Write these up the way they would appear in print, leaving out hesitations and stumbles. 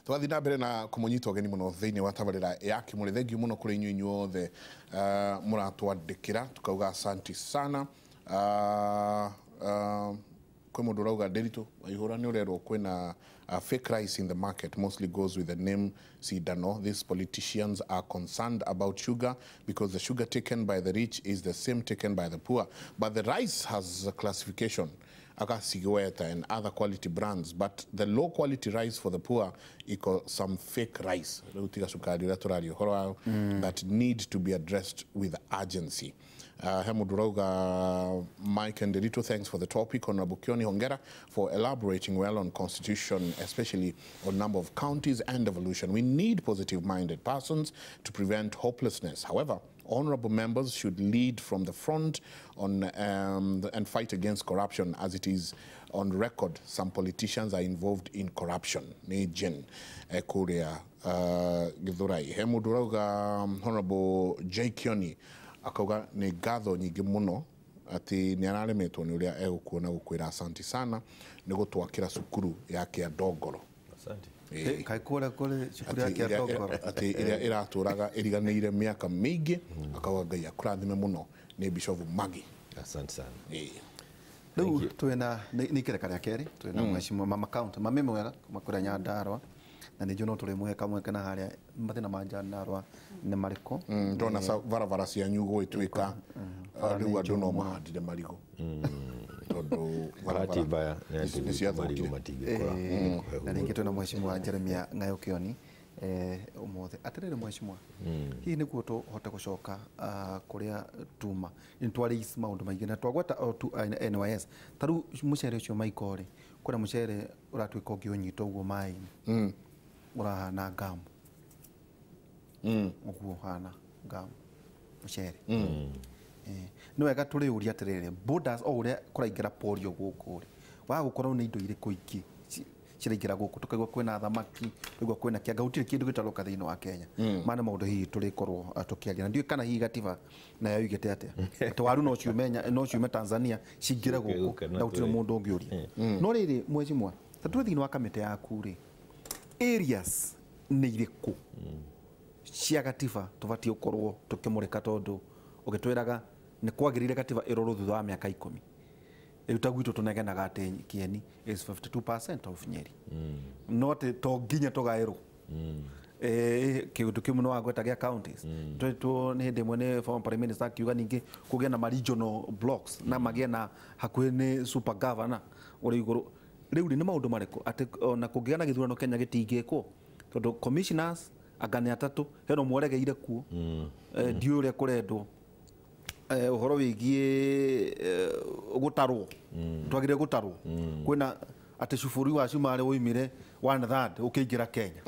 Tũgathiĩ na mbere na kũmũnyita ũgeni mũno thĩinĩ wa tabarĩra ya Kĩmũrĩ. Thengiũ mũno kũrĩ inyuĩ inyuothe mũratwandĩkĩra, tukauga asanti sana. Kwĩ mũndũ ũrauga Nderitu Waihũra nĩ ũrerwo kwĩna fake rice in the market, mostly goes with the name Sidano. These politicians are concerned about sugar because the sugar taken by the rich is the same taken by the poor, but the rice has a classification akasigweta and other quality brands, but the low quality rice for the poor equal some fake rice rĩu tiga cukari ũrĩa tũraria ũhoro wao that need to be addressed with urgency. He mũndũ ũrauga, "Mike and Nderitu, thanks for the topic. Honorable Kioni, hongera for elaborating well on constitution, especially on number of counties and devolution. We need positive minded persons to prevent hopelessness. However, honorable members should lead from the front on and fight against corruption, as it is on record some politicians are involved in corruption." Nĩ Jen kũrĩa Githurai. He mũndũ ũrauga Honorable J Kioni akauga nĩ ngatho nyingĩ mũno atĩ nĩ araremetwo nĩ ũrĩa egũkuona gũkwĩra asanti sana nĩ gũtwakĩra cukuru ya Kĩandongoro. Asante. Ĩĩ. Kaĩ kũrĩa kũrĩ cukuru ya Atĩ Kĩandongoro? Atĩ ĩrĩa ĩratũraga ĩriganĩire mĩaka mĩingĩ, akauga Ngai akũrathime mũno. Nĩ Bishop Magi. Asante sana. Ĩĩ. Rĩu twĩna nĩ ikereka rĩa kerĩ, twĩna mheshimiwa mama county mami mwega kuma kũrĩa Nyandarua, na nĩ njũĩ no tũrĩmũhe kamweke na harĩa mathĩna ma Nyandarua nĩ marĩkũ. Ndona barabara cianyu gũgĩtuĩka Bara rĩu nĩ andũ njũru no mũno. mahandire marigũ tondũ Bahati mbaya nĩ atĩ nĩ marigũ ciathũkire. matingĩkũra. Na rĩngĩ twĩna mheshimiwa Jeremia Ng'ayo Kĩoni ũmũthĩ. Atĩrĩrĩ mheshimiwa, hihi nĩguo tũhote gũcoka kũrĩa tuma nĩ twa maũndũ maingĩ na twagweta o tu NYS, ta rĩu mũcere ũcio maiko rĩ, kwĩna mũcere ũratuĩka ũngĩũnyita ũguo maĩ-inĩ ũrahana ngamu, ũguo ũhana ngamu mũcere. Nĩ wega tũrĩũria atĩrĩrĩ, borders o ũrĩa kũraingĩra polio gũkũ rĩ, waga gũkorwo nĩ indo irĩkũ ingĩ ciraingĩra gũkũ? Tũkaigua kwĩna thamaki, tũkaigua kwĩna kĩanga, gũtirĩ kĩndũ gĩtaroka thĩinĩ wa Kenya. Maya nĩ maũndũ hihi tũrĩkorwo tũkĩaria, na ndiũĩ kana hihi gatiba nayo yoigĩte atĩa atĩ waru no ciume no ciume Tanzania cingĩre Ciũke gũkũ gũkũ na gũtirĩ mũndũ ũngĩũria. No rĩrĩ mheshimiwa, ta tũrĩ thĩinĩ wa kamĩtĩ yaku rĩ, areas nĩ irĩkũ cia gatiba tũbatiĩ gũkorwo tũkĩmũrĩka? Tondũ ũgĩtwĩraga nĩ kwagĩrĩire gatiba ĩrorwo thutha wa mĩaka 10. Rĩu ta gwitũ tũnegenaga atĩ Kieni is 52% of Nyeri, no atĩ to nginya tũgaĩrwo kĩũndũ kĩmwe nĩ wagweta gĩa counties. Twetwo nĩ hĩndĩ ĩmwe nĩ former prime minister akiuga ningĩ kũgĩe na ma regional blocks na magĩe na hakuhĩ nĩ super governor ũrĩ igũrũ. Rĩu rĩ, nĩ maũndũ marĩkũ atĩ ona kũngĩgĩa na gĩthurano Kenya gĩtingĩkwo, tondũ commissioners anga nĩ atatũ hena ũmwe ũregeire kuo, ndiũĩ ũrĩa kũrendwo ũhoro wĩgiĩ gũtarwo, twagĩrĩire gũtarwo kwĩna atĩ bũrũri wa Cumarĩ woimire one third ũkĩingĩra Kenya,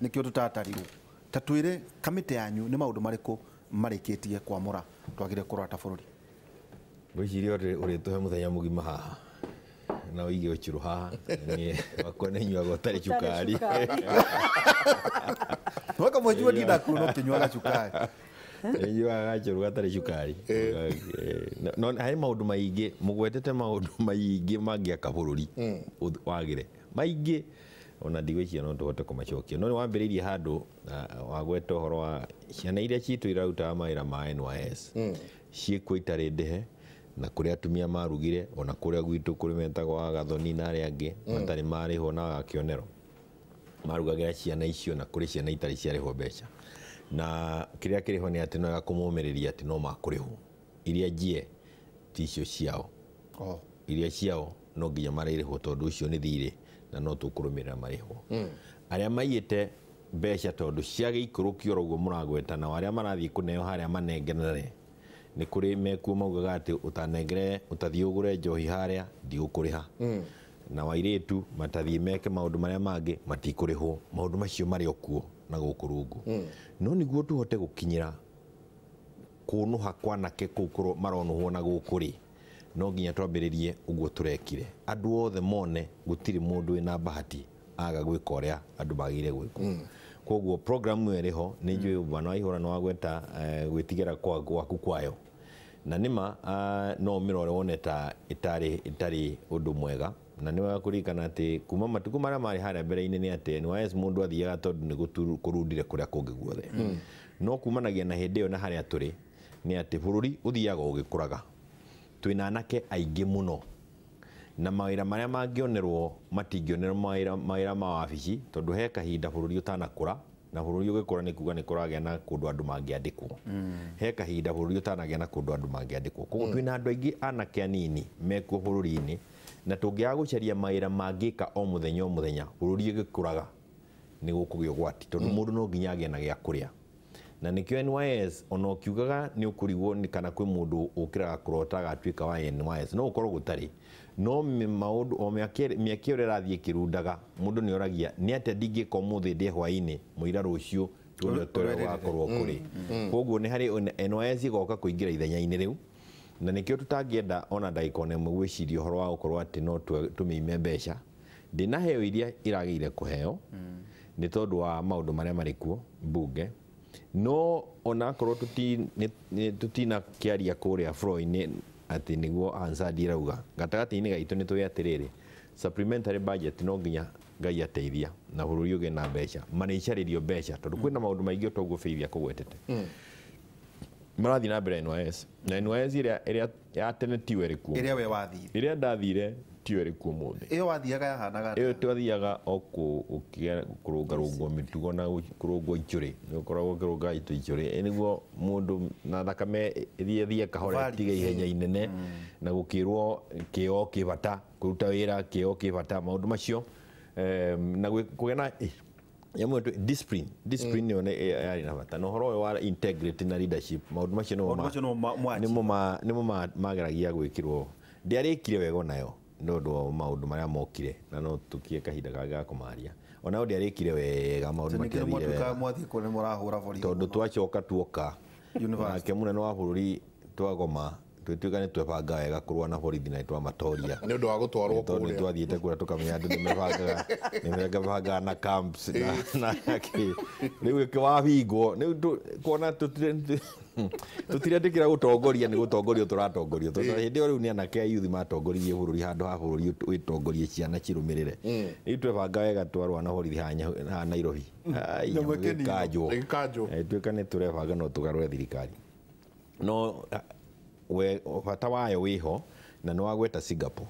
nĩkĩo tũtatarirwo. Ta twĩre kamĩtĩ yanyu nĩ maũndũ marĩkũ marĩkĩtie kwamũra twagĩrĩire kũrora ta bũrũri. Ngwĩciria ũrĩtũhe mũthenya mũgima haha na ũige ũcũrũ haha. Niĩ wakwa nĩ nyuaga ũtarĩ cukari. Mwaka mheshimiwa ndinda kuona ũkĩnyuaga cukari. Nyuaga gacũrũ gatarĩ cukari. No harĩ maũndũ maingĩ mũgwetete, maũndũ maingĩ mangĩaka bũrũri wagĩre maingĩ, ona ndigwĩciria no tũhote kũmacokia. No nĩ wambĩrĩirie handũ wagweta ũhoro wa ciana iria citũ irarutaga mawĩra ma NYS ciĩkuo itarĩ ndĩhe, na kũrĩa atumia marugire, ona kũrĩa gwitũ kũrĩ metagwo Agathoni na arĩa angĩ matarĩ marĩhwo na agakĩonerwo marugagĩra ciana icio, na kũrĩ ciana itarĩ ciarĩhwo mbeca. Na kĩrĩa kĩrĩho nĩ atĩ no wega kũmũmĩrĩria atĩ no makũrĩhwo. Iria njie ti icio ciao. Oh. Iria ciao no nginya marĩrĩhwo, tondũ ũcio nĩ thirĩ na no tũkũrũmĩrĩra marĩhwo. Arĩa maiyĩte mbeca tondũ ciagĩikũrũkio oro ũguo mũragweta, nao arĩa marathiĩ kũneo harĩa manengerane, nĩ kũrĩ mekuo maugaga atĩ ũtanengere ũtathiĩ ũgũre njohi harĩa ndigũkũrĩha, na wairĩtu matathiĩ meke maũndũ marĩa mangĩ matikũrĩhwo. Maũndũ macio marĩ o kuo na gũkũ rungu. No nĩguo tũhote gũkinyĩra kũnũha kwanake kũu maronũhwo na gũkũ rĩ, no nginya twambĩrĩrie ũguo tũrekire andũ othe mone gũtirĩ mũndũ wĩna bahati aga gwĩka ũrĩa andũ magĩrĩire gwĩkwo. Koguo program ĩyo ĩrĩ ho. Nĩ njũĩ bwana Waihũra nĩ wagweta gwĩtigĩra gwaku kwayo, na nĩma no ũmĩrore wone ta ĩtarĩ ũndũ mwega. Na nĩ wega kũririkana atĩ kuma matukũ marĩa marĩ harĩa mbere-inĩ nĩ atĩ NYS mũndũ athiaga tondũ nĩ kũrundire kũrĩa kũngĩ guothe. No kumanagia na hĩndĩ ĩyo na harĩa tũrĩ nĩ atĩ bũrũri ũthiaga ũgĩkũraga. Twĩna anake aingĩ mũno na mawĩra marĩa mangĩonerwo matingĩonerwo mawĩra ma wabici tondũ he kahinda bũrũri ũtanakũra na bũrũri ũgĩkũra nĩ kuga nĩ kũragĩa na kũndũ andũ mangĩandĩkwo. He kahinda bũrũri ũtanagĩa na kũndũ andũ mangĩandĩkwo. Koguo twĩna andũ aingĩ anake anini mekuo bũrũri-inĩ na tũngĩaga gũcaria mawĩra mangĩka o mũthenya o mũthenya bũrũri ũgĩkũraga nĩ gũkũgĩa ũgwati tondũ mũndũ no nginya agĩe na gĩa kũrĩa. Na nĩkĩo NYS ona ũkiugaga nĩ ũkũrigwo nĩ kana kwĩ mũndũ ũkĩraga kũrota agatuĩka wa NYS no ũkorwo gũtarĩ no maũndũ o mĩaka ĩrĩa ĩrathiĩ ĩkĩrundaga mũndũ nĩ oragia nĩ atĩa ndingĩka ũmũthĩ ndĩe hwaĩ-inĩ mũira rũciũ tuone ũrĩa ũgakorwo kũrĩ. Koguo nĩ harĩ NYS ĩgoka kũingĩra ithenya-inĩ rĩu na nĩkĩo tũtangĩenda ona ndagĩka ona ĩmwe gwĩciria ũhoro wa gũkorwo atĩ no tũmĩime mbeca. Ndĩnaheo iria iragĩire kũheo nĩ tondũ wa maũndũ marĩa marĩ kuo mbunge no onakorwo tutina kĩaria kũrĩa floor-inĩ atĩ nĩguo Hansard ĩrauga gatagatĩ-inĩ gaitũ nĩ tũĩ atĩrĩrĩ supplementary budget no nginya Ngai ateithia na bũrũri ũgĩe na mbeca marĩcarĩrio mbeca tondũ kwĩna maũndũ maingĩ toguo Faith akũgwetete marathiĩ na mbere NYS na NYS ĩrĩa ya tene tiyo ĩrĩ kuo ĩrĩa we wathire ĩrĩa ndathire tiyo ĩrĩ kuo ũmũthĩ ĩyo wathiaga yahanaga ĩyo twathiaga o kũrũngarũngwo mĩtugo na kũrũngwo icũrĩ nĩ ũkoragwo ũkĩrũnga icũrĩ nĩguo mũndũ na thakame ĩthiĩ thiĩ kahora ĩtige ihenya inene na gũkĩrwo kĩo kĩ bata kũruta wĩra kĩo kĩ bata maũndũ macio na kũgĩa na nyamũ ĩtũ discipline nĩyo yarĩ na bata na ũhoro ũyũ wa integrity na leadership maũndũ macio nĩmo mageragia gwĩkĩrwo ndĩarĩkire wega onayo nĩ ũndũ wa maũndũ marĩa mokire na no tũkie kahinda kangĩ ga kũmaria onayo ndĩarĩkire wega maũndũ matiathire wega tondũ twacoka tuoka nake mũnene wa bũrũri twagoma twĩtuĩka nĩ twebanga wega kũrũa na borithi na twamatoria nĩ ũndũ wa gũtwarwo tondũ nĩ twathiĩte kũrĩa tũkamenya andũ nĩmebangaga na camps na kĩ rĩu ĩkĩwabingwo rĩu kuona tũtiretĩkĩra gũtongoria nĩ gũtongorio tũratongorio tondũ hĩndĩ ĩyo rĩu nĩ anake a youth matongoririe bũrũri handũ ha bũrũri wĩtongorie ciana cirũmĩrĩre rĩu twebanga wega twarũa na borithi haha Nairobi gĩkanjwo tuĩka nĩ tũrebanga no tũgarũre thirikari no bata wayo wĩho na nĩ wagweta Singapore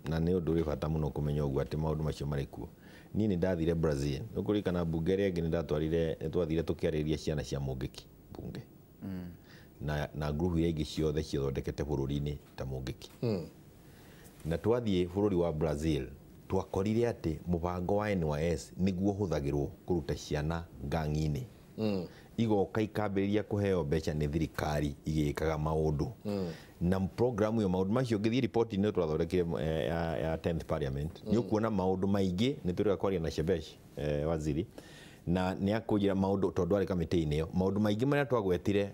na nĩ ũndũ wĩ bata mũno kũmenya ũguo atĩ maũndũ macio marĩ kuo. Niĩ nĩ ndathire Brazil nĩ kũririkana mbunge ĩrĩa ĩngĩ nĩ twathire tũkĩarĩrĩria ciana cia Mũngĩki mbunge na ngurubu iria ingĩ ciothe ciathondekete bũrũri-inĩ ta Mũngĩki na twathiĩ bũrũri wa Brazil twakorire atĩ mũbango wa NYS nĩguo ũhũthagĩrwo kũruta ciana ngang'i-inĩ igoka ikambĩrĩria kũheo mbeca nĩ thirikari igĩkaga maũndũ na programu ĩyo maũndũ macio ũngĩthiĩ riboti-inĩ twathondekire ya 10th parliament nĩ ũkuona maũndũ maingĩ nĩ tũrĩga kwaria na Shebesh waziri na nĩ akũnjĩra maũndũ tondũ arĩ kamĩtĩ-inĩ ĩyo maũndũ maingĩ marĩa twagwetire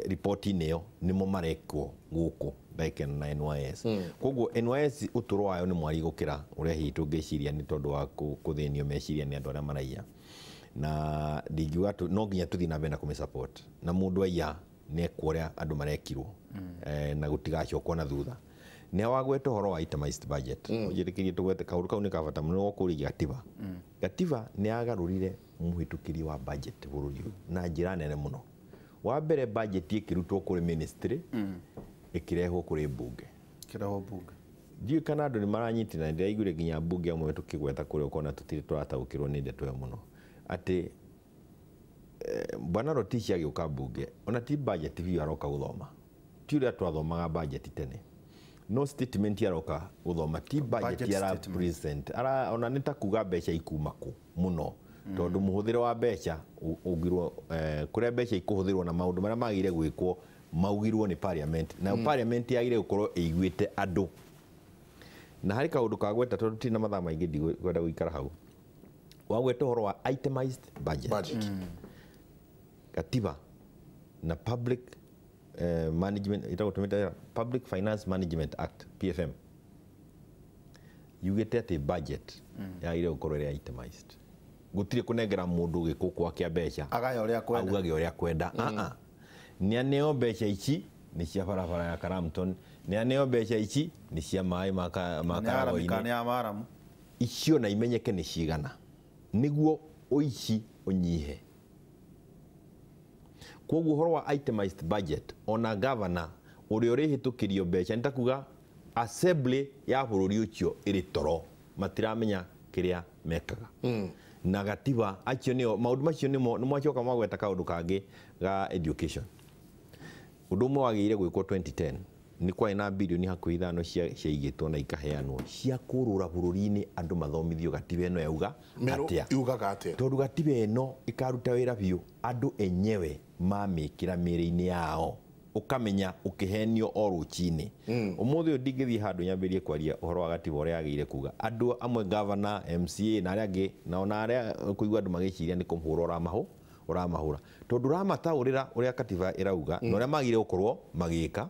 riboti-inĩ ĩyo nĩmo marekwo gũkũ like na NYS koguo NYS ũtũro wayo nĩ mwari gũkĩra ũrĩa hihi tũngĩciria nĩ tondũ wa kũthĩnio meciria nĩ andũ arĩa maraiya na ndingiuga no nginya tũthiĩ na mbere na kũmĩ-support na mũndũ aiya nĩ ekwo ũrĩa andũ marekirwo na gũtigacokwo na thutha. Nĩ wagweta ũhoro wa itemized budget ũnjĩtĩkĩrie tũgwete kaũndũ kau nĩ ka bata mũno gũkũria gatiba. Gatiba nĩ yagarũrire mũhĩtũkĩri wa budget bũrũri ũyũ na njĩra nene mũno. Wa mbere budget ĩkĩrutwo kũrĩ ministry ĩkĩrehwo kũrĩ mbunge. Kĩrehwo mbunge. Ndiũĩ kana andũ nĩ maranyitĩrĩra ndĩraiguire nginya mbunge amwe tũkĩgweta kũrĩa ũkona tũtirĩ tũrataũkĩrwo nĩ ndeto ĩyo mũno atĩ Bwana Rotich agĩũka mbunge ona ti budget biũ aroka gũthoma ti ũrĩa twathomaga budget tene no statement aroka gũthoma ti budget ara present ara ona nĩ ta kuga mbeca ikuma kũ mũno tondũ mũhũthĩre wa mbeca ugirwo kũrĩa mbeca ikũhũthĩrwo na maũndũ marĩa magĩrĩire gwĩkwo maugirwo nĩ parliament na parliament yagĩrĩire gũkorwo ĩiguĩte andũ na harĩ kaũndũ kagweta tondũ tũtirĩ na mathaa maingĩ ndikwenda gũikara hau wagweta ũhoro wa itemized budget. Katiba na public management ĩtagwo Public Finance Management Act PFM yugĩte atĩ budget yagĩrĩire gũkorwo ĩrĩ itemized gũtirĩ kũnengera mũndũ gĩkũkwa kĩa mbeca agaya ũrĩa akwenda augage ũrĩa akwenda nĩ aneo mbeca ici nĩ cia barabara ya Karamton Nĩ aneo mbeca ici nĩ cia maĩ ma Karagoinĩ. Icio na imenyeke nĩ cigana nĩguo ũici ũnyihe. Koguo ũhoro wa itemized budget ona governor ũrĩa ũrĩhĩtũkĩrio mbeca nĩ ta kuga assembly ya bũrũri ũcio ĩrĩ toro, matiramenya kĩrĩa mekaga. Na gatiba acio nĩo maũndũ macio nĩmo nĩmwacoka mwagweta kaũndũ kangĩ ga education. Ũndũ ũmwe wagĩrĩire gwĩkwo 2010 nĩ kwarĩ na bilioni hakuhĩ 5 ciaigĩtwo na ikaheanwo cia kũrũra bũrũri-inĩ andũ mathomithio gatiba ĩno yauga atĩa. Yugaga atĩa? Tondũ gatiba ĩno ĩkaruta wĩra biũ andũ enyewe mamĩkĩra mĩĩrĩ-inĩ yao ũkamenya ũkĩhenio o rũcinĩ. Ũmũthĩ ũyũ ndingĩthiĩ handũ nyambĩrĩrie kwaria ũhoro wa gatiba ũrĩa yagĩrĩire kuga. Andũ amwe governor, MCA na arĩa angĩ na ona arĩa kũigua andũ magĩciria nĩ kũmũhũra ũramahũra tondũ ũramataũrĩra ũrĩa katiba ĩrauga na ũrĩa magĩrĩire gũkorwo magĩka,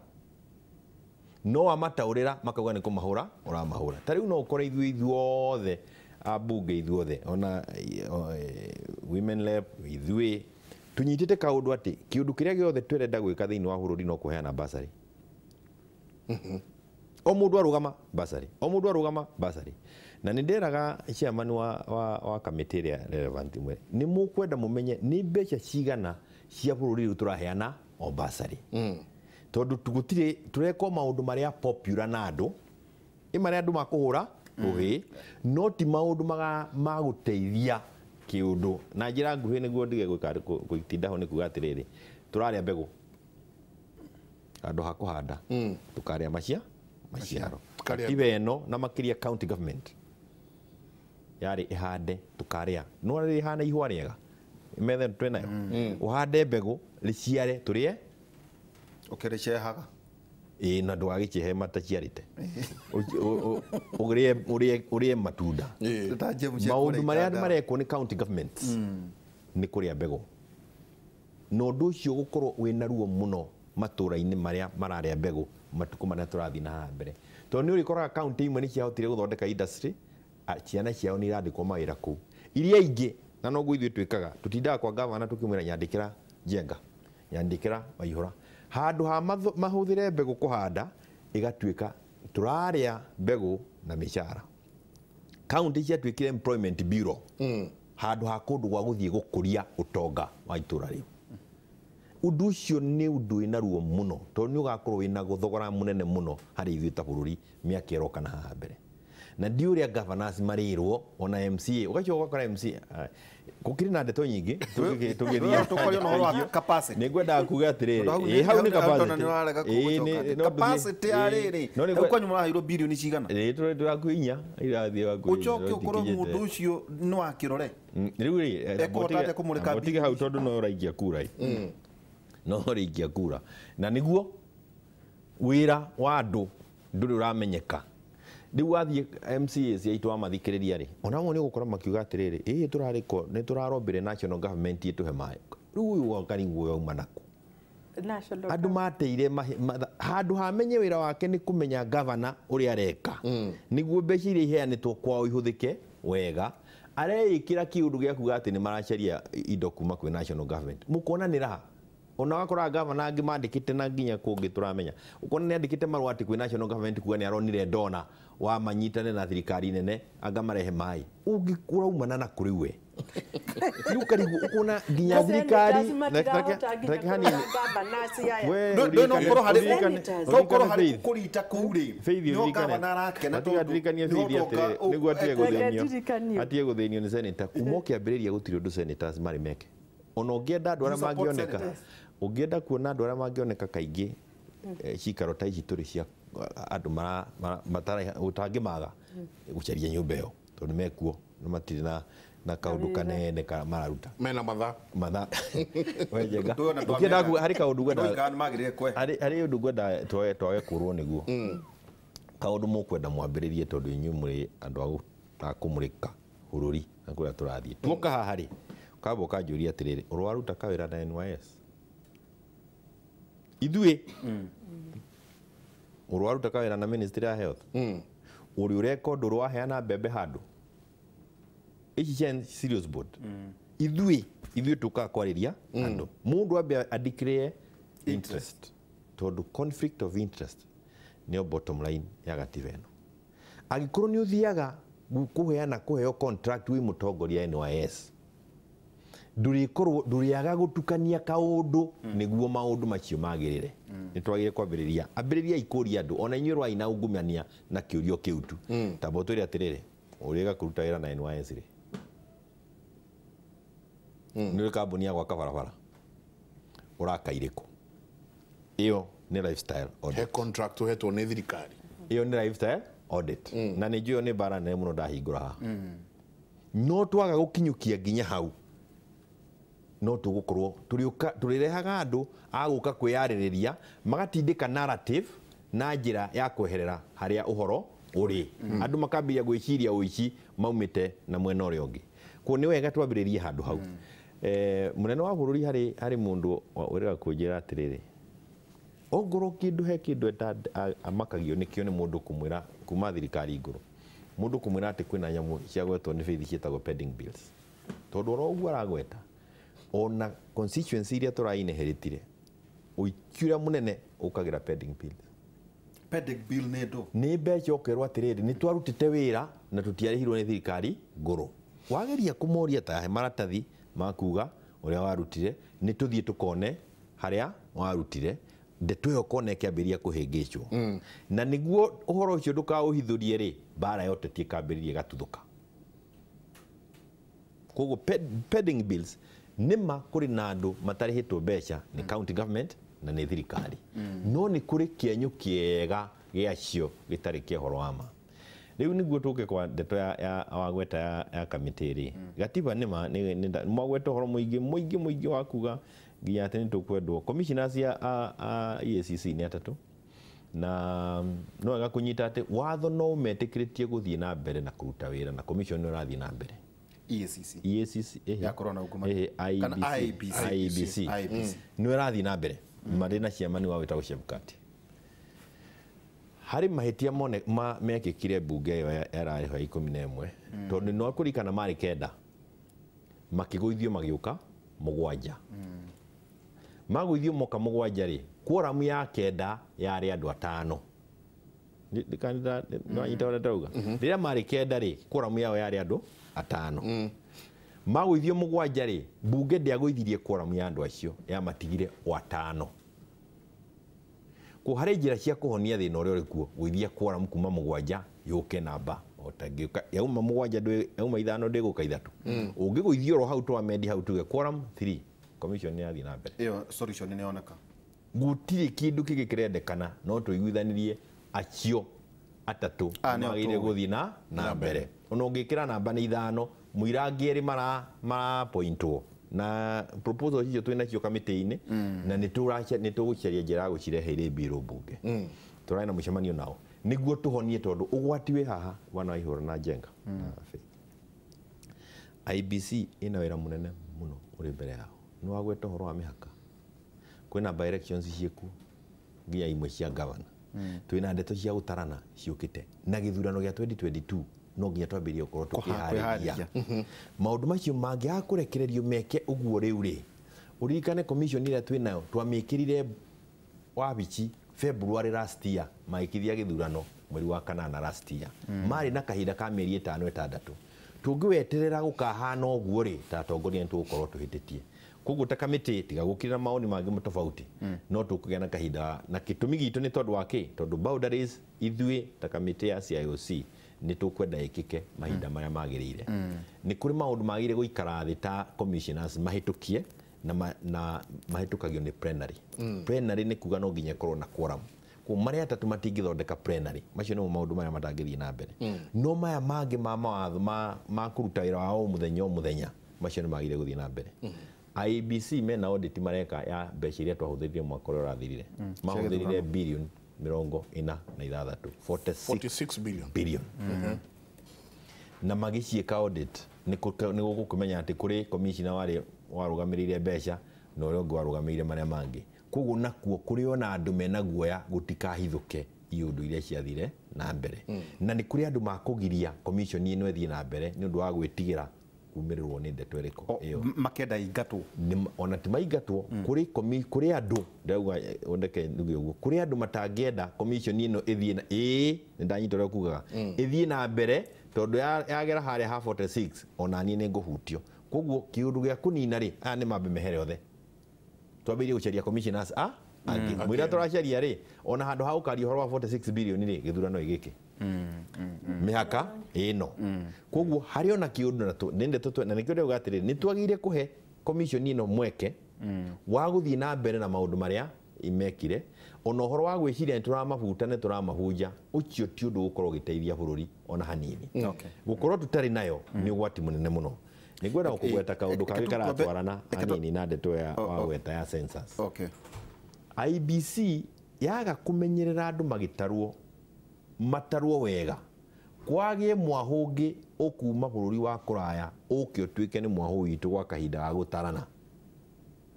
no amataũrĩra makauga nĩ kũmahũra ũramahũra. Ta rĩu no ũkore ithuĩ ithuothe ambunge ithuothe ona women rep ithuĩ tunyitĩte kaũndũ atĩ kĩũndũ kĩrĩa gĩothe twĩrenda gwĩka thĩinĩ wa bũrũri no kũheana bursary. O mũndũ arũgama bursary, o mũndũ arũgama bursary. Na nĩ nderaga chairman wa kamĩtĩ ĩrĩa relevant imwe nĩ mũkwenda mũmenye nĩ mbeca cigana cia bũrũri rĩu tũraheana o bursary. Tondũ gũtirĩ tũreka maũndũ marĩa popular na andũ ĩ marĩa andũ makũhũra rũhĩ, no ti maũndũ ma gũteithia kĩũndũ. Na njĩra nguhĩ nĩguo ndige gũtinda ho nĩ kuga atĩrĩrĩ, tũrarĩa mbegũ handũ ha kũhanda tũkarĩa maciaro. Katiba ĩno na makĩria county government yarĩ ĩhande tũkarĩa, no rĩhana ihũa rĩega methe twĩnayo, ũhande mbegũ rĩciare tũrĩe ũkĩrĩcehaga. Ĩĩ, na ndũgagĩcehe mataciarĩte, ũrĩe matunda. Maũndũ marĩa marekwo nĩ county governments nĩ kũrĩa mbegũ, na ũndũ ũcio gũkorwo wĩna ruo mũno matũra-inĩ marĩa mararĩa mbegũ matukũ marĩa tũrathiĩ na haha mbere. Tondũ nĩ ũrĩkoraga county imwe nĩ ciahotire gũthondeka industry, ciana ciao nĩ irandĩkwo mawĩra kũu, iria ingĩ na noguo ithuĩ twĩkaga tũtindaga kwa gavana tũkĩmwĩra nyandĩkĩra Njenga, nyandĩkĩra Waihũra, handũ ha mahũthĩre mbegũ kũhanda ĩgatuĩka tũrarĩa mbegũ na mĩcara. County ciatuĩkire employment bureau handũ ha kũndũ gwa gũthiĩ gũkũria ũtonga wa itũra rĩu. Ũndũ ũcio nĩ ũndũ wĩna ruo mũno tondũ nĩ ũgakorwo wĩna thogora mũnene mũno harĩ ithuĩ ta bũrũri mĩaka ĩroka na haha mbere. Na ndi ũrĩa governors marĩrwo ona MCA ũgacoka ũgakora MCA gũkĩrĩ na ndeto nyingĩ tũgĩthiĩ tũkorio na ũhoro wa capacity. Nĩ ngwendaga kuga atĩrĩrĩ, hau nĩ capacity, capacity ya rĩrĩ hau kwanyu mũraheirwo bilioni cigana? Ĩĩ, tũrakuo inya irathiĩ hakuhĩ. Ũcoke ũkorwo mũndũ ũcio nĩ wa kĩrore rĩu rĩ, ekũhota atĩa kũmũrĩka ũtige hau tondũ no ũraikia kura ĩ, no ũraikia kura na nĩguo wĩra wa andũ ndũrĩ ũramenyeka. Rĩu wathiĩ MCA cia itũ wamathikĩrĩria rĩ, onao nĩ ũgũkora makiuga atĩrĩrĩ, ĩĩ tũrarĩko nĩ tũrarombire national government ĩtũhe maĩ. Rĩu ũyũ wakarigwo yauma nakũ? Andũ mateire handũ hamenye wĩra wake nĩ kũmenya governor ũrĩa areka nĩguo mbeca iria iheanĩtwo kwao ihũthĩke wega. Areĩkĩra kĩũndũ gĩa kuga atĩ nĩ maracaria indo kuma kwĩ national government. Mũkona nĩ raha ona wakoraga gavana angĩ mandĩkĩte na nginya kũngĩ tũramenya ũkona nĩ andĩkĩte marũa atĩ kwĩ national government kuga nĩ aronire ndona wa manyitane na thirikari nene anga marehe maĩ ũraumana na kũrĩ we rĩu ũkarigwo ũkona nginya thirikari reke hanini ndũnokorwo harĩ kũrita kũu rĩ no gavana arakena tondũ ndirikanie Faith atĩrĩ nĩguo atige gũthĩnio atige gũthĩnio nĩ senator kuma ũkĩambĩrĩria gũtirĩ ũndũ senators marĩ meke ona ũngĩenda andũ arĩa mangĩoneka ũngĩenda kuona andũ arĩa mangĩoneka kaingĩ cikaro ta ici tũrĩ cia andũ ũtangĩmaga gũcaria nyũmba ĩyo tondũ mekuo na matirĩ na kaũndũ kanene mararuta mena mathaa mathaa we Njenga ũkĩenda harĩ kaũndũ ngwenda harĩ ũndũ ngwenda twage kũrwo nĩguo kaũndũ mũkwenda mwambĩrĩrie tondũ inyuĩ mũrĩ andũ a kũmũrĩka bũrũri na kũrĩa tũrathiĩ tuoka haha rĩ kamba ũkanjũria atĩrĩrĩ ũrwaruta kawĩra na NYS ithuĩ ũrwaruta kawĩra na Ministry ya Health ũrĩ ũreka ũndũ ũrwaheana mbembe handũ ici cia serious board ithuĩ tũkaga kwarĩria andũ mũndũ ambe a declare interest tondũ conflict of interest Nĩyo bottom line ya gatiba ĩno. Angĩkorwo nĩ ũthiaga kũheana kũheo contract wĩ mũtongoria NYS, ndũrĩkorwo ndũrĩaga gũtukania kaũndũ nĩguo maũndũ macio magĩrĩre. Nĩ twagĩrĩire kwambĩrĩria ambĩrĩria ikũria andũ ona inyuĩ rwai na ungumania na kĩũrio kĩu tu. Tamba ũtwĩre atĩrĩrĩ, ũrĩga kũruta wĩra na NYS rĩ, nĩ ũrĩ kambuni ya gwaka barabara ũraka irĩkũ? Ĩyo nĩ lifestyle audit. He contract ũhetwo nĩ thirikari. Ĩyo nĩ lifestyle audit. Na nĩ njũĩ nĩ mbara nene mũno ndahingũra haha. No twaga gũkinyũkia nginya hau, no tũgũkorwo tũrĩrehaga andũ a gũka kwĩyarĩrĩria magatindĩka narrative na njĩra ya kweherera harĩa ũhoro ũrĩ. Andũ makambĩrĩria gwĩciria ũici maumĩte na mwena ũrĩa ũngĩ. Koguo nĩ wega twambĩrĩrie handũ hau. Mũnene wa bũrũri harĩ mũndũ ũrega kũnjĩra atĩrĩrĩ, ongorwo kĩndũ he kĩndũ amakagio nĩkĩo nĩ mũndũ kũmwĩra kuma thirikari ngũrũ, mũndũ kũmwĩra atĩ kwĩna nyamũ ciagwetwo nĩ Faith ciĩtagwo pending bills. Tondũ oro ũguo aragweta ona constituency iria tũrainheritire ũici ũrĩa mũnene ũkagĩra pending bills. Pending bill nĩ ndũ? Nĩ mbeca ũkerwo atĩrĩrĩ, nĩ twarutĩte wĩra na tũtiarĩhirwo nĩ thirikari ngũrũ. Wageria kũmoria ta he maratathi ma kuga ũrĩa warutire, nĩ tũthiĩ tũkone harĩa warutire, ndeto ĩyo kona ĩkĩambĩrĩria kũhĩngĩcwo. Na nĩguo ũhoro ũcio ndũkaũhithũrie rĩ, mbara ya ũteti ĩkambĩrĩria ĩgatuthũka. Koguo pending bills nĩma kũrĩ na andũ matarĩhĩtwo mbeca nĩ county government na nĩ thirikari. No nĩ kũrĩ kĩenyũ kĩega gĩacio gĩtarĩ kĩa ũhoro wa ma. Rĩu nĩguo tũke kwa ndeto ya wagweta ya kamĩtĩ rĩ, gatiba nĩma mwagweta ũhoro mũingĩ mũingĩ mũingĩ wa kuga nginya atĩ nĩ tũkwendwo. Commissioners a EACC nĩ atatũ, na no wega kũnyita atĩ watho no ũmetĩkĩrĩtie gũthiĩ na mbere na kũruta wĩra, na commission nĩ ũrathiĩ na mbere. EACC. EACC, Ya corona ungumania. Kana IEBC. IEBC. IEBC. IEBC. Nĩ ũrathiĩ na mbere. Marĩ na chairman wao wĩtagwo Chebukati. Harĩ mahĩtia mone mekĩkire mbunge ĩyo yararĩ ho ya 11, tondũ no kũririkana marĩ 9 makĩgũithio magĩũka 7. Magũithio moka 7 rĩ, quorum ya 9 yarĩ andũ 5. Nĩwanyita ũrĩa ndauga? Rĩrĩa marĩ 9 rĩ, quorum yao yarĩ andũ 5. Magũithio 7 rĩ, mbunge ndĩagũithirie quorum ya andũ acio, yamatigire o 5. Ko harĩ njĩra cia kũhonia thĩna ũrĩa ũrĩ kuo, gũithia quorum kuma 7 yũke namba o ta ĩngĩũka, yauma 7 ndwĩ, yauma 5 ndĩgũka 3. Ũngĩgũithia oro hau twamendi hau tuge quorum 3, commission nĩ yathiĩ na mbere. Ĩyo solution nĩ yoneka. Gũtirĩ kĩndũ kĩngĩ kĩrendekana, no tũiguithanirie acio atatũ magĩrĩire gũthiĩ na mbere. Ona ũngĩkĩra namba nĩ 5, mũirangi erĩ marapointwo na proposal icio twĩ nacio kamĩtĩ-inĩ, na nĩ tũgũcaria njĩra ya gũcirehe irĩ mbirũ mbunge. Tũrarĩ na mũcemanio nao nĩguo tũhonie, tondũ ũgwati wĩ haha bwana Waihũra na Njenga. IEBC ĩna wĩra mũnene mũno ũrĩ mbere yao. Nĩ wagweta ũhoro wa mĩhaka, kwĩna by elections ciĩkuo nginya imwe cia governor. Twĩna ndeto cia gũtarana ciũkĩte, na gĩthurano gĩa 2022 no nginya twambĩrĩrie gũkorwo tũkĩharĩria. Maũndũ macio mangĩaga kũrekererio meke ũguo rĩu rĩ, ũririkane commission ĩrĩa twĩnayo twamĩkĩrire wabici February last year, magĩkithia gĩthurano mweri wa 8 last year. Marĩ na kahinda ka mĩeri 5 6. Tũngĩweterera gũkahana ũguo rĩ, ta atongoria nĩ tũgũkorwo tũhĩtĩtie. Koguo ta kamĩtĩ tiga gũkĩrĩra maoni mangĩ tofauti, no tũkũgĩa na kahinda. Na gĩtũmi gitũ nĩ tondũ wa kĩ? Tondũ boundaries ithuĩ ta kamĩtĩ ya CIOC nĩ tũkwenda ĩkĩke mahinda marĩa magĩrĩire. Nĩ kũrĩ maũndũ magĩrĩire gũikara thĩ ta commissioners mahĩtũkie, na mahĩtũkagio nĩ plenary. Plenary nĩ kuga no nginya ĩkorwo na quorum. Koguo marĩa atatũ matingĩthondeka plenary, macio nĩmo maũndũ marĩa matangĩthiĩ na mbere. No maya mangĩ ma mawatho ma kũruta wĩra wa o mũthenya o mũthenya, macio nĩ magĩrĩire gũthiĩ na mbere. IEBC mena audit mareka ya mbeca iria twahũthĩrire mwaka ũrĩa ũrathirire. Mahũthĩrire billion 46, 46 billion. Billion. Na magĩciĩka audit nĩ gũkũmenya atĩ kũrĩ commissioner warĩ warũgamĩrĩire mbeca na ũrĩa ũngĩ warũgamĩrĩire marĩa mangĩ. Koguo nakuo kũrĩ ona andũ mena guoya gũtikahithũke iũndũ iria ciathire na mbere. Na nĩ kũrĩ andũ makũgiria commission ĩno ĩthiĩ na mbere nĩ ũndũ wa gwĩtigĩra ũkumĩrĩrwo nĩ ndeto ĩrĩkũ ĩyo makenda ingatwo ona ti maingatwo kũrĩ kũrĩ andũ ndauga ndeke nduge ũguo kũrĩ andũ matangĩenda commission ĩno ĩthiĩ na ĩĩ nĩ ndanyita ũrĩa kugaga ĩthiĩ na mbere tondũ yagera harĩa ha 46 ona niĩ nĩ ngũhutio koguo kĩũndũ gĩa kũnina rĩ aya nĩ mambe mehere othe twambĩrĩrie gũcaria commissioners a angĩ mwĩra tũracaria rĩ ona handũ ha gũkaria ũhoro wa 46 billion rĩ gĩthurano gĩkĩ mĩhaka ĩno koguo harĩ ona kĩũndũ na ndeto na nĩkĩo ndauga atĩrĩrĩ nĩ twagĩrĩire kũhe commission ĩno mweke wa gũthiĩ na mbere na maũndũ marĩa imekire ona ũhoro wa gwĩciria nĩ tũramabuta nĩ tũramahunja ũcio ti ũndũ ũgũkorwo ũgĩteithia bũrũri ona hanini gũkorwo tũtarĩ nayo nĩ ũgwati mũnene mũno nĩngwenda gũkũgweta kaũndũ kangĩ karatwarana hanini na ndeto ya wagweta ya census. IBC yaga kũmenyerera andũ magĩtarwo matarwo wega kwagĩe mwahũngĩ ũkuma bũrũri wa kũraya ũke ũtuĩke nĩ mwahũ witũ gwa kahinda ga gũtarana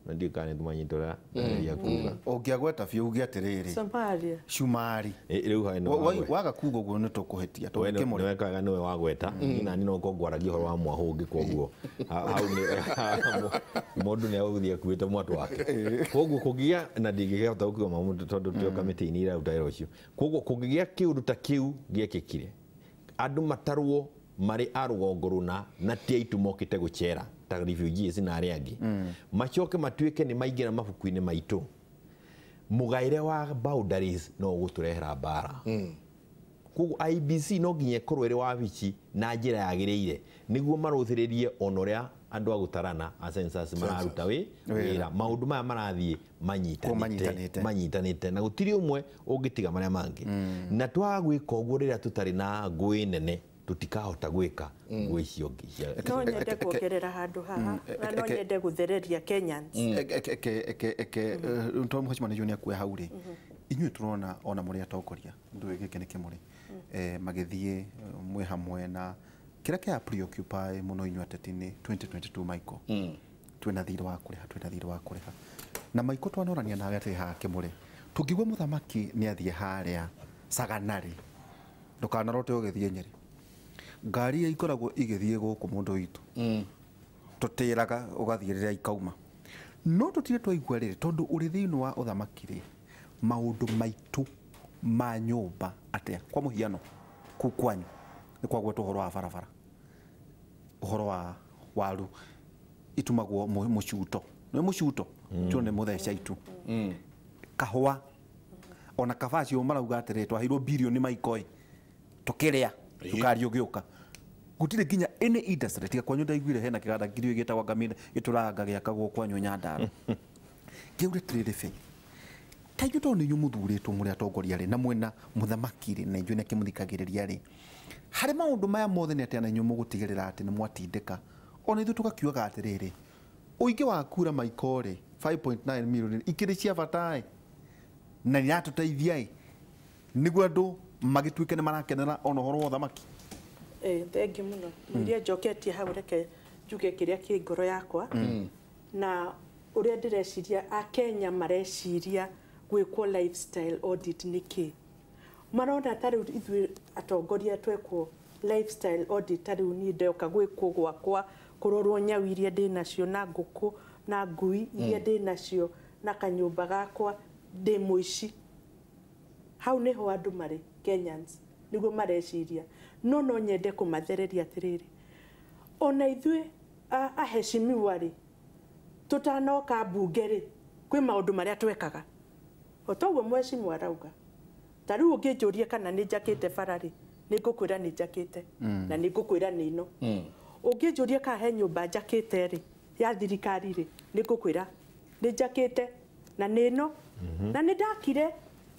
na ndiũ kana nĩtũmanyita ũrĩa ndageria kuga ũngĩagweta biũ uge atĩrĩrĩ Somalia cumari rĩu harĩ nĩ waga kuga ũguo nĩ tũkũhĩtia tondũ kĩmũrĩ nĩwekaga nĩwe wagweta niĩ nani no ngorwo ngwaragia ũhoro wa mwahũngĩ koguo hau nĩ mũndũ nĩ agũthiĩ akuĩte mwatũ wake koguo kũngĩgĩa na ndingĩkĩhota gũkiuga maũndũ tondũ tũrĩ o kamĩtĩ-inĩ iraruta wĩra ũcio koguo kũngĩgĩa kĩũndũ ta kĩu gĩekĩkire andũ matarwo marĩ a rũgongo rũna na ti aitũ mokĩte gũcera ta refugees na arĩa angĩ macoke matuĩke nĩ maingĩra mabuku-inĩ maitũ mũgaĩre wa boundaries no ũgũtũrehera mbara koguo IBC no nginya ĩkorwo ĩrĩ wabici na njĩra yagĩrĩire nĩguo marũthĩrĩrie ona ũrĩa andũ a gũtarana a census mararuta wĩra maũndũ maya marathiĩ manyitanĩte na gũtirĩ ũmwe ũngĩtiga marĩa mangĩ na twaga gwĩka ũguo rĩrĩa tũtarĩ na ngũĩ nene tutikahota gwĩka ngũĩ icio ingĩ. No nyende kuongerera handũ haha na no nyende gũthereria Kenyans. Tondũ mũhecimani nĩ akuoya hau rĩ inyuĩ tũrona ona mũrĩ atongoria ndũĩ gĩkĩ nĩ kĩmũrĩ magĩthiĩ mwĩ hamwe na kĩrĩa kĩa preoccupy mũno inyuĩ ateti nĩ 2022 Michael twĩna thirĩ wa kũrĩha twĩna thirĩ wa kũrĩha na Michael twanorania nawe atĩ haha kĩmũrĩ tũngĩigua mũthamaki nĩ athiĩ harĩa Sagana rĩ ndũkanarote ũgĩthiĩ Nyĩrĩ ngari iria ikoragwo igĩthiĩ gũkũ mũndũ witũ tũtĩraga ũgathiĩ rĩrĩa ikauma no tũtirĩ twaigua rĩrĩ tondũ ũrĩ thĩinĩ wa ũthamaki rĩ maũndũ maitũ ma nyũmba atĩa kwa mũhiano kũu kwanyu nĩ kwagwetwo ũhoro wa barabara ũhoro wa waru itumagwo mũcuto nĩ mũcuto tũ nĩ mũtheca itu kahũa ona kabacio marauga atĩrĩ twaheirwo birioni maikoi tũkĩrĩa cukari ũgĩũka gũtirĩ nginya any industry tiga kwanyu ndaiguire hena kĩganda ngiri gĩtagwo Ngamĩra gĩtũranga gĩakagwo kwanyu Nyandarua kĩu rĩtirĩ bei ta inyuĩ tondũ nĩ inyuĩ mũthurĩtwo mũrĩ atongoria rĩ na mwĩna mũthamaki rĩ na inyuĩ nĩ akĩmũthikagĩrĩria rĩ harĩ maũndũ maya mothe nĩ atĩa na inyuĩ mũgũtigĩrĩra atĩ nĩ mwatindĩka ona ithuĩ tũgakiugaga atĩrĩrĩ ũingĩ wa kura Maiko rĩ 5.9 million ikĩrĩ cia bata ĩ na nĩyatũteithia ĩ nĩguo andũ magĩtuĩke nĩ marakenera ona ũhoro wa ũthamaki. Thengi mũno iria njoketie hau reke njuge kĩrĩa kĩ ngoro yakwa na ũrĩa ndĩreciria akenya mareciria gwĩkwo lifestyle audit nĩkĩ marona ta rĩu ithuĩ atongoria twekwo lifestyle audit ta rĩu niĩ ndoka gwĩkwo gwakwa kũrorwo nyau iria ndĩ nacio na ngũkũ na ngui iria ndĩ nacio na kanyũmba gakwa ndĩ mũici hau nĩho andũ marĩ Kenyans nĩguo mareciria no no nyende kũmathereria atĩrĩrĩ ona ithuĩ aheshimiwa rĩ tũtanoka mbunge rĩ kwĩ maũndũ marĩa twekaga o toguo mheshimiwa arauga ta rĩu ũngĩnjũria kana nĩ njakĩte bara rĩ nĩ ngũkwĩra nĩ njakĩte na nĩ ngũkwĩra nĩ ĩno ũngĩnjũria kana he nyũmba njakĩte rĩ ya thirikari rĩ nĩ ngũkwĩra nĩ njakĩte na nĩ ĩno na nĩ ndakire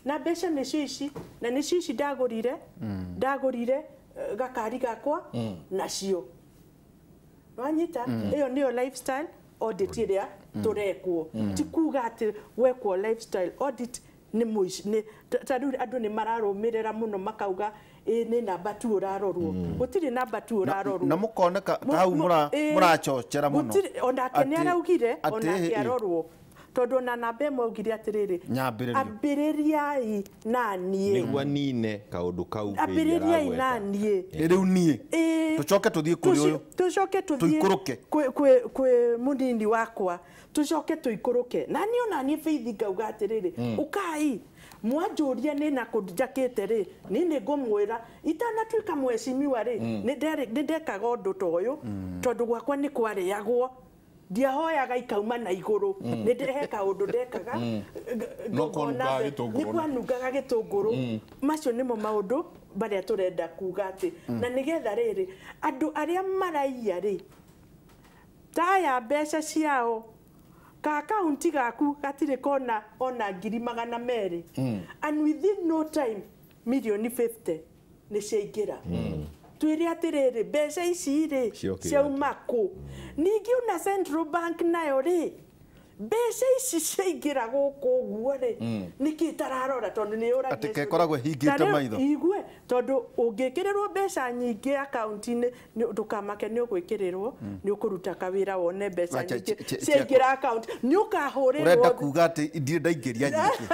na mbeca nĩcio ici na nĩcio ici ndagũrire ndagũrire gakari gakwa nacio wanyita ĩyo nĩyo lifestyle audit ĩrĩa tũrekwo ti kuga atĩ wekwo lifestyle audit nĩ mũici ta rĩu andũ nĩ mararũmĩrĩra mũno makauga ĩ nĩ namba tu ũrarorwo gũtirĩ namba tu ũrarorwo na mũkoneka ta hau mũrachochera mũno onake nĩ araugire onake arorwo Tondũ ona namba ĩmwe augire atĩrĩrĩ, ambĩrĩriai na niĩ. Nĩguo nine kaũndũ kau. Ambĩrĩriai na niĩ. Rĩu niĩ. Tũcoke tũthiĩ kũrĩ ũyũ. Tũcoke tũthiĩ kwĩ mũnini wakwa. Tũcoke tũikũrũke. Na niĩ ona niĩ Faith ngauga atĩrĩrĩ, ũkai mwanjũria nĩ na kũ njakĩte rĩ, niĩ nĩ ngũmwĩra itanatuĩka mheshimiwa rĩ, nĩ ndekaga ũndũ ta ũyũ tondũ gwakwa nĩ kwarĩagwo. Ndiahoyaga ikauma na igũrũ, nĩ ndehe kaũndũ ndekaga nĩ kwanungaga gĩtũngũrũ. Macio nĩmo maũndũ marĩa tũrenda kuga atĩ na nĩgetha rĩrĩ andũ arĩa maraiya rĩ, taya mbeca ciao ka akaunti gaku gatirĩ kona ona 200,000, and within no time milioni 50 nĩ ciaingĩra. Twĩre atĩrĩrĩ, mbeca ici rĩ ciauma kũ? Ningĩ ona Central Bank nayo rĩ, mbeca ici ciaingĩra gũkũ ũguo rĩ, nĩkĩ ĩtararora? Tondũ nĩ yũragia atĩ kekoragwo ĩhingĩte maitho. Igue, tondũ ũngĩkĩrĩrwo mbeca nyingĩ akaunti-inĩ, ndũkamake nĩ ũgwĩkĩrĩrwo, nĩ ũkũruta kawĩra wone mbeca nyingĩ ciaingĩra akaunti, nĩ ũkahũrĩrwo. Ũrenda kuga atĩ ndirĩ ndaingĩria nyingĩ.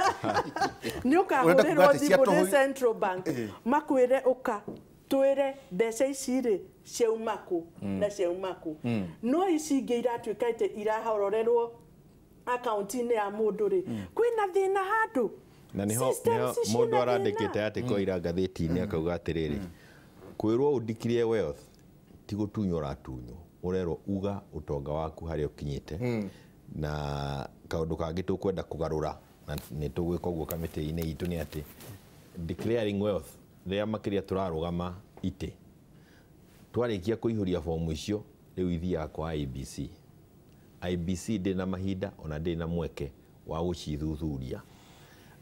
Nĩ ũkahũrĩrwo thimũ nĩ Central Bank makwĩre ũka twĩre mbeca ici rĩ ciauma kũ na ciauma kũ. No ici ingĩ iratuĩka atĩ irahororerwo akaunti-inĩ ya mũndũ rĩ, kwĩna thĩna handũ. Na nĩho mũndũ arandĩkĩte atĩ koira ngathĩti-inĩ akauga atĩrĩrĩ, kwĩrwo ũndikirie wealth ti gũtunywo ũratunywo, ũrerwo uga ũtonga waku harĩa ũkinyĩte. Na kaũndũ kangĩ tũkwenda kũgarũra na nĩ tũgwĩka ũguo kamĩtĩ-inĩ itũ nĩ atĩ declaring wealth rĩrĩa makĩria tũrarũgama itĩ, twarĩkia kũihũria fomu icio rĩu ithiaga kwa IEBC. IEBC ndĩ na mahinda ona ndĩ na mweke wa gũcithuthuria.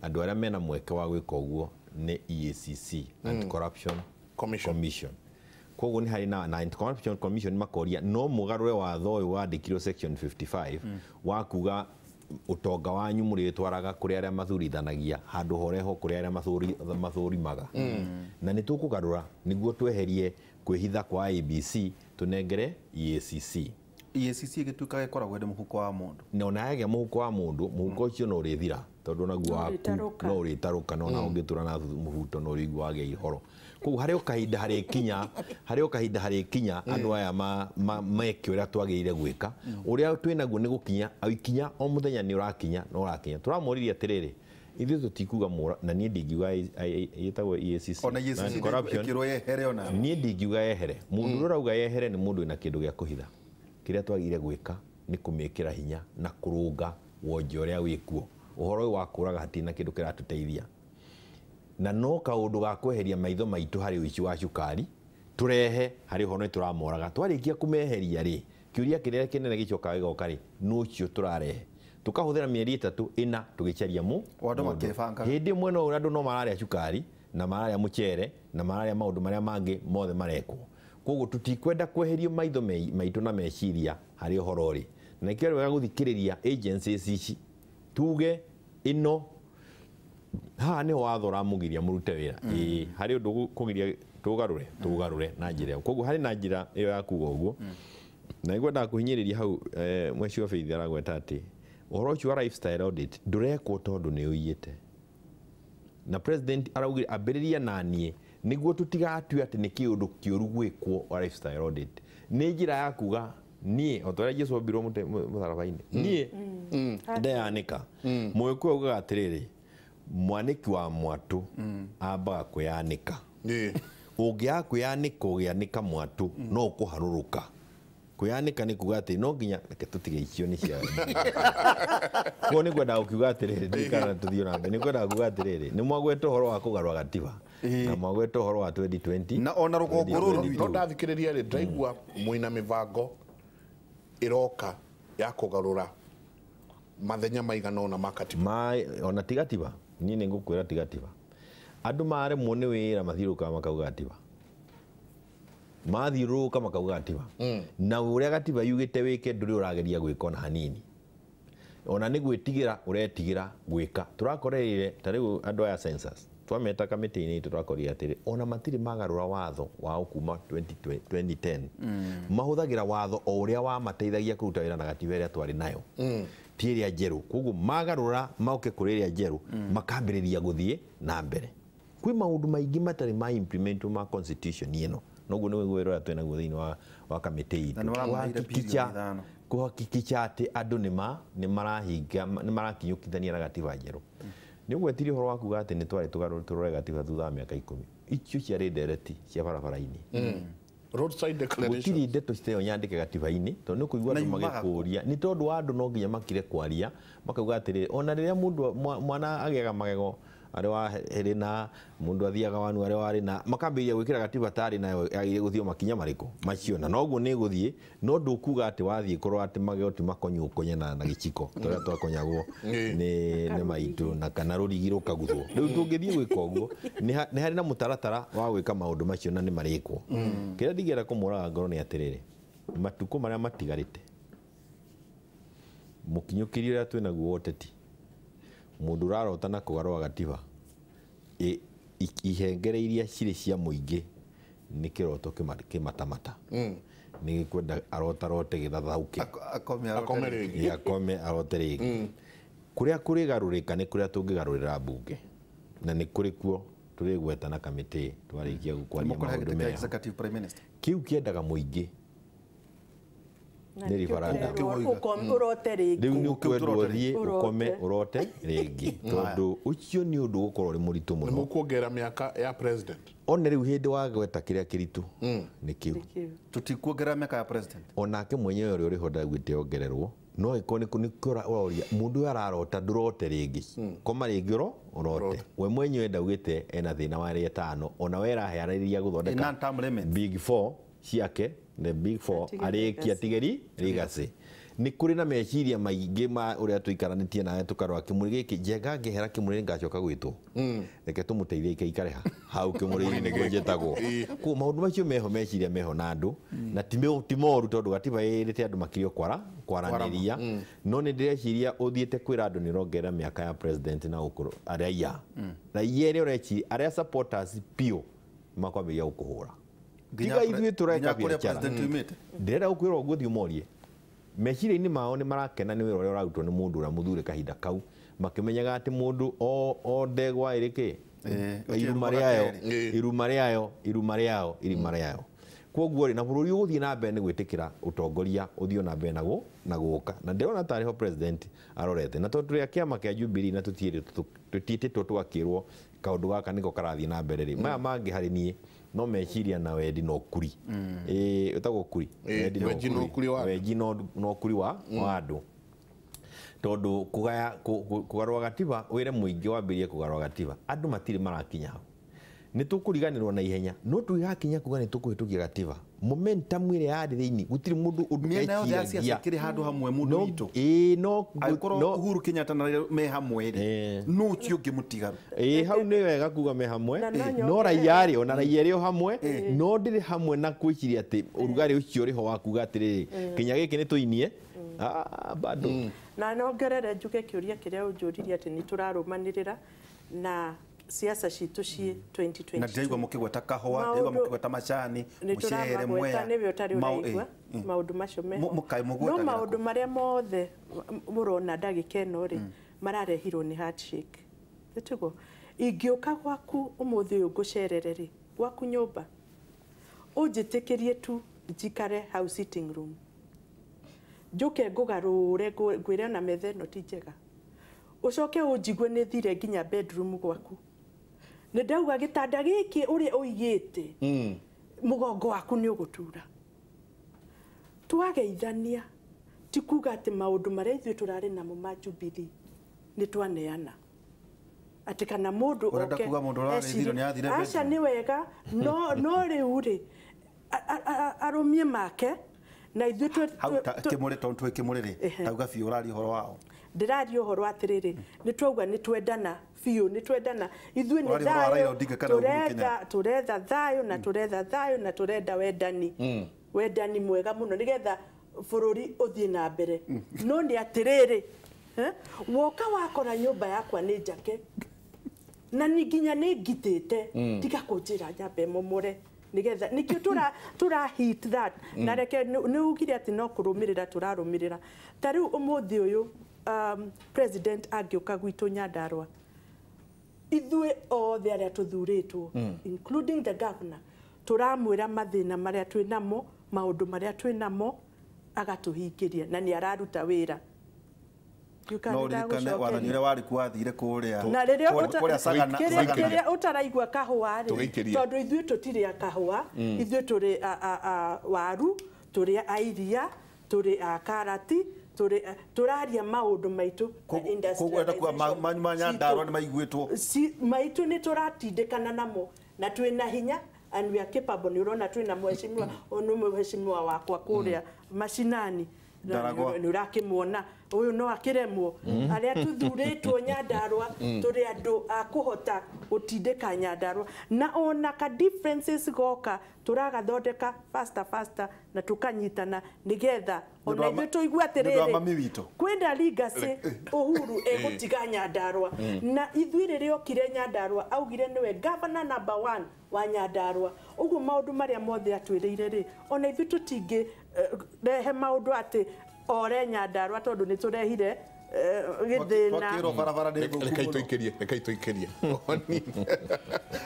Andũ arĩa mena mweke wa gwĩka ũguo nĩ EACC, Anti-Corruption Commission. Koguo nĩ harĩ na Anti-Corruption Commission makoria no mũgarũre watho ũyũ wandĩkirwo section 55 wa kuga ũtonga wanyu mũrĩtwaraga kũrĩ arĩa mathuurithanagia handũ horeho kũrĩ arĩa mathũrimaga. Na nĩ tũkũgarũra nĩguo tweherie kwĩhitha kwa IEBC tũnengere EACC. EACC ĩgĩtuĩka ĩkoragwo ĩrĩ mũhuko wa mũndũ. Na ona yagĩa mũhuko wa mũndũ, mũhuko ũcio no ũrĩthira tondũ naguo waku no ũrĩtarũka, no na ũngĩtũra na mũhuto no ũrĩigua wagĩa ihoro. Koguo harĩ o kahinda harĩkinya, harĩ o kahinda harĩkinya andũ aya meke ũrĩa twagĩrĩire gwĩka. Ũrĩa twĩnaguo nĩ gũkinya, ikinya o mũthenya nĩ ũrakinya, no ũrakinya. Tũramũririe atĩrĩrĩ, ithuĩ tũtikuga mũra, na niĩ ndingiuga ĩtagwo EACC. Ona EACC ĩkĩrwo yehere ona. Niĩ ndingiuga yehere. Mũndũ ũrĩa ũrauga yehere nĩ mũndũ wĩna kĩndũ gĩa kũhitha. Kĩrĩa twagĩrĩire gwĩka nĩ kũmĩkĩra hinya na kũrũnga wonje ũrĩa wĩkuo. Ũhoro ũyũ wa kũraga hatirĩ na kĩndũ kĩratũteithia. Na no kaũndũ ga kweheria maitho maitũ harĩ ũici wa cukari, tũrehe harĩ ũhoro nĩ tũramoraga. Twarĩkia kũmeheria rĩ, kĩũria kĩrĩa kĩnene gĩcokaga gĩgoka rĩ, nũ ũcio tũrarehe? Tũkahũthĩra mĩeri 3 4 tũgĩcaria andũ makĩbanga. Hĩndĩ ĩmwe no andũ no mararĩa cukari na mararĩa mũcere na mararĩa maũndũ marĩa mangĩ mothe marekwo. Koguo tũtikwenda kweherio maitho maitũ na meciria harĩ ũhoro rĩ. Na nĩkĩo wega gũthikĩrĩria agencies ici tuge ĩno haha nĩho watho ũramũgiria mũrute wĩra. Ĩĩ, harĩ ũndũ kũgiria tũgarũre, tũgarũre na njĩra ĩyo. Koguo harĩ na njĩra ĩyo ya kuga ũguo. Na nĩngwendaga kũhinyĩrĩria hau Mheshimiwa Faith aragweta atĩ ũhoro ũcio wa lifestyle audit ndũrekwo tondũ nĩ ũiyĩte. Na president araugire ambĩrĩria na niĩ nĩguo tũtigatue atĩ nĩ kĩũndũ kĩũru gwĩkwo wa lifestyle audit. Nĩ njĩra ya kuga niĩ o ta ũrĩa Jesũ ombirwo mũtharaba-inĩ, niĩ ndeyanĩka. Mũgĩkũyũ augaga atĩrĩrĩ, mwanĩki wa mwatũ ambaga kwĩyanĩka. Ũngĩaga kwĩyanĩka ũgĩanĩka mwatũ no ũkũharũrũka. Kwĩyanĩka nĩ kuga atĩ no nginya reke tũtige icio nĩ cia. Koguo nĩ ngwendaga gũkiuga atĩrĩrĩ, ndirikana tũthiĩ na mbere, nĩ ngwendaga kuga atĩrĩrĩ, nĩ mwagweta ũhoro wa kũgarũra gatiba na mwagweta ũhoro wa 2020 na ona rũgongo rũrũ rwitũ. No ndathikĩrĩria rĩ, ndaigua mwĩna mĩbango ĩroka ya kũgarũra mathenya maigana ũna ma katiba. Ona ti gatiba, niĩ nĩ ngũkwĩra ti gatiba. Andũ maremwo nĩ wĩra mathiũrũrũkaga makauga gatiba. Mathiũrũrũka makauga gatiba. Na ũrĩa gatiba yugĩte wĩke ndũrĩ ũrageria gwĩka ona hanini. Ona nĩ gwĩtigĩra ũretigĩra gwĩka. Tũrakoreire ta rĩu andũ aya census. Twameta kamĩtĩ-inĩ itũ twakorire atĩrĩ ona matirĩ magarũra watho wao kuma 2010. Mahũthagĩra watho o ũrĩa wamateithagia kũruta wĩra na gatiba ĩrĩa twarĩ nayo, ti ĩrĩa njerũ. Koguo magarũra moke kũrĩ ĩrĩa njerũ, makambĩrĩria gũthiĩ na mbere. Kwĩ maũndũ maingĩ matarĩ ma implement ma constitution ĩno, noguo nĩ wĩra ũrĩa twĩ naguo thĩinĩ wa kamĩtĩ Na itũ nĩ ũramaheire bilioni 5. Kũhakikicha atĩ andũ nĩ marahinga, nĩ marakinyũkithania na gatiba njerũ. Nĩ ũgwetirie ũhoro wa kuga atĩ nĩ twarĩ tũrore gatiba thutha wa mĩaka 10. Icio ciarĩ ndereti cia barabara-inĩ. Roadside declaration. Gũtirĩ ndeto citeyo nyandĩke gatiba-inĩ, tondũ nĩ kũigua Na andũ yumaga kũ? magĩkũria. Nĩ tondũ wa andũ no nginya makire kwaria, makauga atĩrĩrĩ, ona rĩrĩa mũndũ mwana agĩaga magego arĩ wa hĩrĩ na mũndũ athiaga wanu arĩ warĩ na makambĩrĩria gwĩkĩra gatiba tarĩ nayo yagĩrĩire gũthiĩ makinya marĩkũ macio, na noguo nĩ gũthiĩ. No ndũkuga atĩ wathiĩ kũrora atĩ magego ti makonyo ũkonye na gĩciko tũrĩa twakonyagwo nĩ maitũ na kana rũrigi rũkaguthwo. Rĩu tũngĩthiĩ gwĩka ũguo, nĩ harĩ na mũtaratara wa gwĩka maũndũ macio na nĩ marĩkwo. Kĩrĩa ndingĩenda kũmũraga ngoro nĩ atĩrĩrĩ, matukũ marĩa matigarĩte mũkinyũkĩrie ũrĩa twĩnaguo wa ũteti, mũndũ ũrarota na kũgarũra gatiba ihengere iria cirĩ cia mũingĩ nĩ kĩroto kĩmatamata. Nĩ gĩkwenda arotarote gĩthathauke. Akome arote Akome rĩngĩ. rĩngĩ. Ĩ, akome arote rĩngĩ. Kũrĩa kũrĩgarũrĩka nĩ kũrĩa tũngĩgarũrĩra mbunge, na nĩ kũrĩ kuo tũrĩgweta na kamĩtĩ twarĩkia kwaria Mũkũrehe maũndũ gĩtĩ kĩa meho. executive prime minister. Kĩu kĩendaga mũingĩ. Na Nĩ nĩkĩo referendum. kĩrerwo ũrote rĩngĩ. Rĩu nĩ Kũu ũkwendwo tũrote ũthiĩ rĩngĩ. ũkome ũrote rĩngĩ, tondũ ũcio nĩ ũndũ ũgũkorwo ũrĩ mũritũ Nĩ mũno. mũkuongerera mĩaka ya president. One rĩu hĩndĩ wagweta kĩrĩa kĩritũ nĩ kĩu. Nĩkĩo. Tũtikuongerera mĩaka ya president. Onake mwenyewe ũrĩa ũrĩho ndaugĩte ongererwo, no ĩkorwo nĩ ũroria mũndũ ũyũ ararota ndũrote rĩngĩ, koma rĩngĩ ũrote. We mwenyewe ndaugĩte ena thĩna wa arĩa 5, ona we erahearĩria gũthondeka Non-term limits. big 4 ciake, the big 4 Atige arĩkia legacy. atigeri legacy. Nĩ kũrĩ na meciria maingĩ ma ũrĩa tũikaranĩtie nawe tũkarora kĩmũrĩ gĩkĩ njenga ngĩhera kĩmũrĩ ngacoka gwĩtwo, reke tũmũteithie ikaikare ha hau kĩmũrĩ-inĩ nĩguo njĩtagwo. Koguo maũndũ macio meho, meciria meho na andũ, na ti moru tondũ gatiba ĩrĩte andũ makirio kwaranĩria. No nĩ ndĩreciria ũthiĩte kwĩra andũ nĩ ũrongerera mĩaka ya president na ũkũrũ raia raia ĩrĩa ũreciria arĩa supporters biũ makwambĩrĩria gũkũhũra. Tiga ithuĩ tũreka nginya kũrĩa biacara. president yumĩte. Ndĩrenda gũkwĩra ũguo thiĩ ũmorie meciria-inĩ mao nĩ marakena nĩ wĩra ũrĩa ũrarutwo nĩ mũndũ ũrĩa mũthure kahinda kau, makĩmenyaga atĩ mũndũ o ndegwa ĩrĩ kĩ iruma gũtirĩ rĩayo, gakerĩ. Iruma rĩayo, iruma rĩayo, irima rĩayo. Koguo rĩ, na bũrũri ũgũthiĩ na mbere nĩ gwĩtĩkĩra ũtongoria ũthiĩ na mbere na gũka, na ndĩrona tarĩ ho president arorete. Na tondũ tũrĩ a kĩama kĩa Jubilee na tũtiĩtĩtwo tũgakĩrwo kaũndũ gaka nĩko karathiĩ na mbere rĩ, maya mangĩ harĩ niĩ no meciria na wendi na ũkuri. Ĩtagwo ũkuri. Wendi na ũkuri wa andũ. Wendi na ũkuri wa andũ, tondũ kũgarũra gatiba wĩre mũingĩ wambĩrĩrie kũgarũra gatiba, andũ matirĩ marakinya hau. Nĩ tũkũriganĩrwo na ihenya, no tũgĩgakinya kuga nĩ tũkũhĩtũkia gatiba, momentum ĩrĩa yarĩ thĩinĩ gũtirĩ mũndũ ũndũ Mĩena yothe ya siasa eciragia. ĩkĩrĩ handũ hamwe mũndũ No, witũ. ĩĩ, no Angĩkorwo no Uhuru Kenyatta na Raila me hamwe rĩ, nũ ũcio ũngĩ mũtigaru? Ĩĩ, hau nĩ wega kuga me hamwe, Na no no nyongerere. raia rĩ, ona raia rĩ o hamwe, no ndĩrĩ hamwe na gwĩciria atĩ ũrugarĩ ũcio ũrĩ ho wa kuga atĩrĩrĩ, kinya gĩkĩ nĩ tũinie. Bado. Na nongerere njuge kĩũria kĩrĩa ũnjũririe atĩ nĩ tũrarũmanĩrĩra na siasa citũ ciĩ 2022. Na ndĩraigua mũkĩgweta kahũa, ndĩraigua mũkĩgweta macani, nĩ mũcere, tũramagweta mwea. nĩwe ũtarĩ ũraigua maũndũ macio meho. Mũkaĩ No mũgwetagĩra maũndũ kũ? marĩa mothe mũrona ndagĩka ĩno rĩ, mararehirwo nĩ handshake. Nĩtiguo ingĩũka gwaku ũmũthĩ ũyũ ngũcerere rĩ, gwaku nyũmba ũnjĩtĩkĩrie tu njikare hau sitting room, njũke ngũgarũre ngwĩre ona metha ĩno ti njega, ũcoke ũnjigue nĩ thire nginya bedroom gwaku, nĩ ndauga gĩtanda gĩkĩ ũrĩa ũigĩte mũgongo waku nĩ ũgũtura. Twageithania ti kuga atĩ maũndũ marĩa ithuĩ tũrarĩ namo ma Jubilee nĩ twaneana, atĩ kana mũndũ Ũrenda oke kuga mũndũ ũrarĩithire nĩ athire aca bedroom? nĩ wega, no rĩu rĩ arũmie make na ithuĩ Hau kĩmũrĩ tondũ twĩ kĩmũrĩ rĩ, tauga biũ ũraria ũhoro wao. Ndĩraria ũhoro atĩrĩrĩ, nĩ twauga nĩ twendana biũ, nĩ twendana ithuĩ, nĩ Ũraria ũhoro wa Raila thayũ Odinga kana Uhuru tũretha, tũretha thayũ na tũretha thayũ na tũrenda wendani, wendani mwega mũno nĩgetha bũrũri ũthiĩ na mbere. No nĩ atĩrĩrĩ, woka wakora nyũmba yakwa nĩ njake. Na ni nginya nĩ ngitĩte tiga kũnjĩra nyambe momore nigetha nikio tura hit that na reke nĩ ugire atĩ no kũrũmĩrĩra tũrarũmĩrĩra. Ta rĩu ũmũthĩ ũyũ president angĩũka gwitũ Nyandarua, ithuĩ othe arĩa tũthurĩtwo including the governor tũramwĩra mathĩna marĩa twĩ namo, maũndũ marĩa twĩ namo, agatũhingĩria na nĩ araruta wĩra. No ririkane wathani ũrĩa warĩ kuo wathire kũrĩa na rĩrĩa kũrĩa Sagana. Kĩrĩa ũtaraigua kahũa rĩ, tondũ ithuĩ tũtirĩ a kahũa, ithuĩ tũrĩ a waru, tũrĩ a iria, tũrĩ a karati, tũraria maũndũ maitũ na Koguo enda kuga manyu ma Nyandarua nĩ maiguĩtwo. Maitũ nĩ tũratindĩkana namo na twĩna hinya and we are capable. Nĩ ũrona twĩna mheshimiwa, ũyũ nĩ mheshimiwa wakwa kũrĩa mashinani nĩ ũrakĩmuona ũyũ no akĩremwo. Arĩa tũthurĩtwo Nyandarua tũrĩ andũ a kũhota gũtindĩka Nyandarua, na ona ka differences goka tũragathondeka faster faster na tũkanyitana nĩgetha ona ithuĩ tũigue atĩrĩrĩ kwĩna legacy Uhuru egũtiga Nyandarua. Na ithuĩ rĩrĩa okire Nyandarua augire nĩwe governor number 1 wa Nyandarua. Ũguo maũndũ marĩa mothe atwĩrĩire rĩ, ona ithuĩ tũtingĩ rehe maũndũ atĩ ore Nyandarua tondũ nĩ tũrehire gĩthĩna.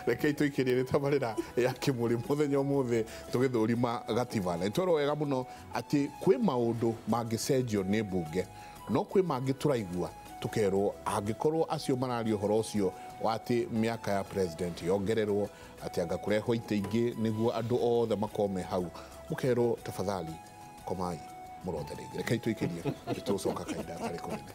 Rekei tũikĩrie nĩ tabarĩra ya Kĩmũrĩ mũthenya ũmũthĩ tũgĩthũrima gatiba. Na nĩtwerwo wega mũno atĩ kwĩ maũndũ mangĩcenjio nĩ mbunge, no kwĩ mangĩ tũraigua tũkerwo angĩkorwo acio mararia ũhoro ũcio wa atĩ mĩaka ya president yongererwo, atĩ anga kũrehwo itĩ ingĩ nĩguo andũ othe makorwo me hau, mũkerwo tafadhali komai mũrothe rĩngĩ. Rekei tũikĩrie tũgũcoka kahinda gatarĩ kũnene.